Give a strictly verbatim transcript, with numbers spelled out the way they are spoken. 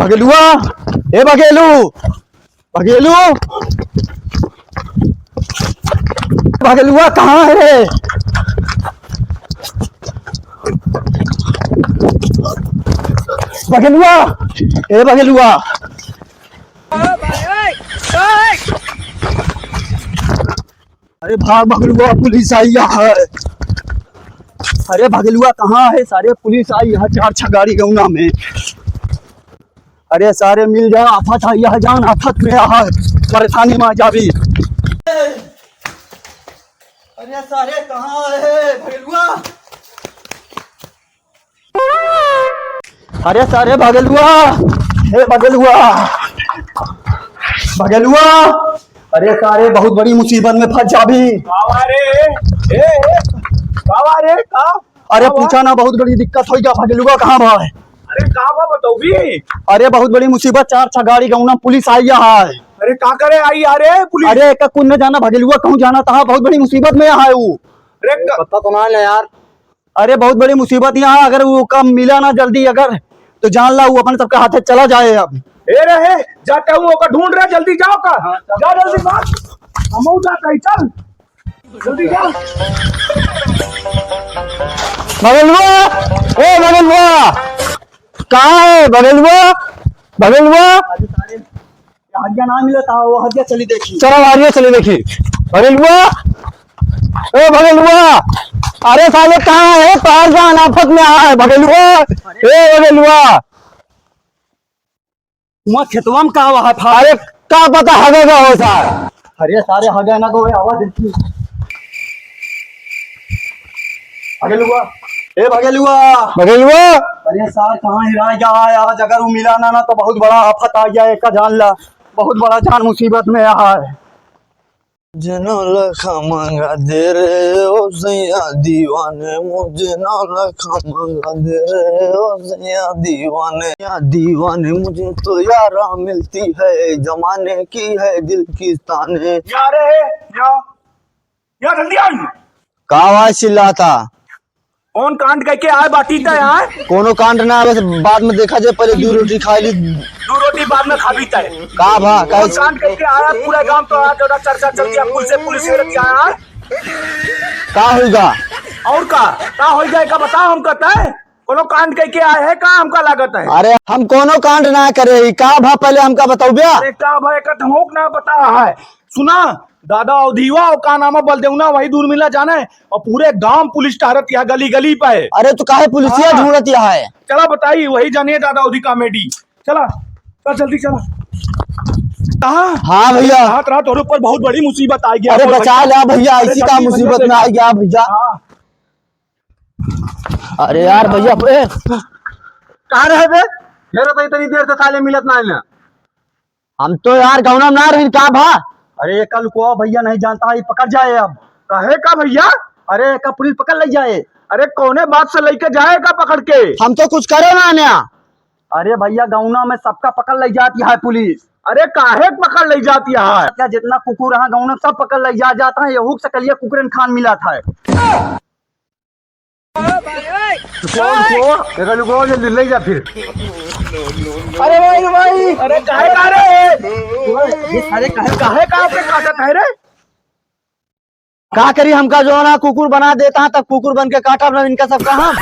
बघेलुआ, ए बघेलू, बघेलू, बघेलुआ कहाँ है रे? बघेलुआ, ए बघेलुआ। अरे भाग बघेलुआ, पुलिस आई है। अरे बघेलुआ कहाँ है? सारे पुलिस आई है, चार छह गाड़ी गौना में। अरे सारे मिल जा, आफत आई है जान, आफत में आ है, परेशानी में आ जाबी। अरे सारे कहाँ है बघेलुआ? अरे सारे बघेलुआ, हे बघेलुआ, बघेलुआ, अरे सारे बहुत बड़ी मुसीबत में फंस जाबी। बाबा रे, ए, ए, बाबा रे, का? अरे बाबा? पूछा ना, बहुत बड़ी दिक्कत होइ गया। बघेलुआ कहाँ बा? अरे का बा बतौबी? अरे बहुत बड़ी मुसीबत, चार छह गाड़ी गौना पुलिस आई है। अरे का करे आई यार पुलिस? अरे एक कुन न जाना बघेलुआ कहूँ जाना था, बहुत बड़ी मुसीबत में है वो। अरे का- पता तो ना है यार। अरे बहुत बड़ी मुसीबत यहाँ, अगर वो काम मिला ना जल्दी अगर, तो जान ला वो अपन सबके हाथे चला जाए अब। ए रहे, जाता हूँ ओका ढूंढ रहे, जल्दी जाओ का। हाँ, चल। जा जल्दी भाग, हम जाता है, चल जल्दी जा। बघेलुआ, ए बघेलुआ, कहाँ है बघेलुआ? बघेलुआ? हदिया ना मिला था, वो हदिया चली देखी। चलो, हदिया चली देखी। बघेलुआ, ए बघेलुआ, अरे साले कहाँ है? तोहार जान आफत में आ है बघेलुआ। ए बघेलुआ, वहाँ खेतवा में का हुआ है? अरे का पता हगे का हो सार। अरे सारे हगे ना को आवाज देती। बघेलुआ, ए बघेलुआ। बघेलुआ। अरे सार कहाँ हेराय गया है आज? अगर वो मिला ना, ना तो बहुत बड़ा आफत आ गया है, का जान ला, बहुत बड़ा जान मुसीबत में आ है। मुझे नौलखा मंगा दे रे ओ सैया दीवाने, मुझे नौलखा मंगा दे रे ओ सैया दीवाने, या दीवाने, मुझे तो यारा मिलती है जमाने की है दिल की ताने। या रे, या, या जल्दी आ। का आवाज चिल्लाता? कौन कांड करके आए बाटी तय आए? कोनो कांड ना, बस बाद में देखा जाए, पहले दो रोटी खा ली। दो रोटी बाद में खाबी तय। का भा, का कौन कांड करके आया? पूरा गांव तो आज चर्चा चलती है, पुलिस से, पुलिस से लग गया है। का होइगा? और का? का होइगा, का बताओ हमका तय? कोनो कांड करके आए है का, हमका लागत है? अरे हम कोनो कांड ना करे ही, का भा पहले हमका बताओ बे? अरे का भा, एक तो होक ना पता है। सुना, दादा अवधीवा और का नाम है, बलदेवना, वही दूर मिला जाने, और पूरे गांव पुलिस टहरत यहाँ गली गली पे है। अरे तो काहे पुलिसिया हाँ। ढूंढत यहाँ है? चला बताई, वही जानिए दादा अवधी कॉमेडी। चला, चल जल्दी चला। कहाँ? हाँ भैया। रात रात और ऊपर बहुत बड़ी मुसीबत आ गया। अरे बचा ला भैया, अरे ऐसी का मुसीबत में आ गया भैया। हाँ। अरे यार भैया, ए, कहाँ रहे बे? मेरा तो इतनी देर से साले मिलत ना है ना। हम तो यार गौना में ना रहिन, का भा? अरे एका लुकवा भैया नहीं जानता है, पकड़ जाए अब। काहे का भैया? अरे एका पुलिस पकड़ ले जाए। अरे कौने बात से लेके जाए का पकड़ के? हम तो कुछ करे ना आन्या। अरे भैया गौना में सबका पकड़ ले जाती है पुलिस। अरे काहे पकड़ ले जाती है? क्या जितना कुकुर है गौना सब पकड़ ले जा जाता है, यहू से कलिया कुकुरन खान मिला था। कौन को? एका लुकवा जल्दी ले जा फिर। अरे भाई, भाई। अरे काहे का रे? ये सारे काहे, काहे का आपके काटत है रे? का करी, हमका जो ना कुकुर बना देता है, तब कुकुर बन के काटब ना इनका सबका हम।